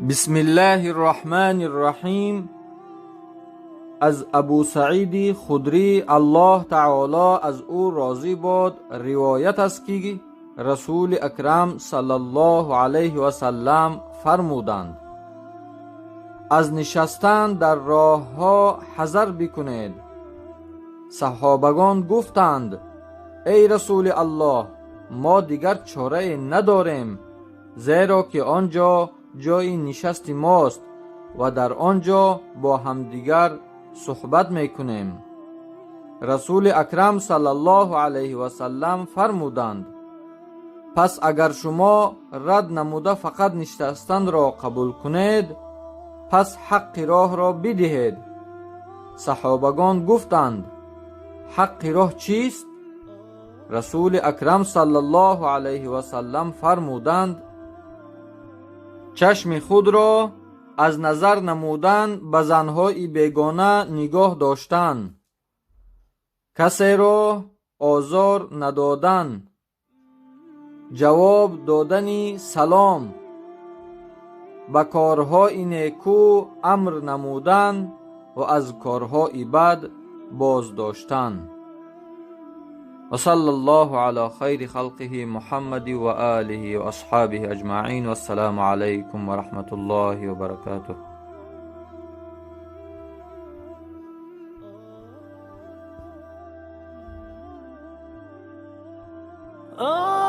Бисмиллаҳи рраҳмани рраҳим. Аз Абу Саиди Худрӣ, Аллоҳ таоло аз ӯ розӣ бод, ривоят аст, ки Расули Акрам саллаллоҳу алайҳи васаллам фармуданд: аз нишастан дар роҳҳо ҳазар бикунед. Саҳобагон гуфтанд: эй Расули Аллоҳ, мо дигар чорае надорем, зеро ки он ҷо ҷои нишасти мост ва дар он ҷо бо ҳамдигар суҳбат мекунем. Расули Акрам саллаллоҳу алайҳи васаллам фармуданд: пас агар шумо рад намуда фақат нишастанро қабул кунед, пас ҳаққи роҳро бидиҳед. Саҳобагон гуфтанд: ҳаққи роҳ чист? Расули Акрам саллаллоҳу алайҳи васаллам фармуданд: чашми худро аз назар намудан ба занҳои бегона нигоҳ доштан, касеро озор надодан, ҷавоб додани салом, ба корҳои некӯ амр намудан ва аз корҳои бад боздоштан. وصلى الله على خير خلقه محمد وآله وأصحابه أجمعين، والسلام عليكم ورحمة الله وبركاته. Oh.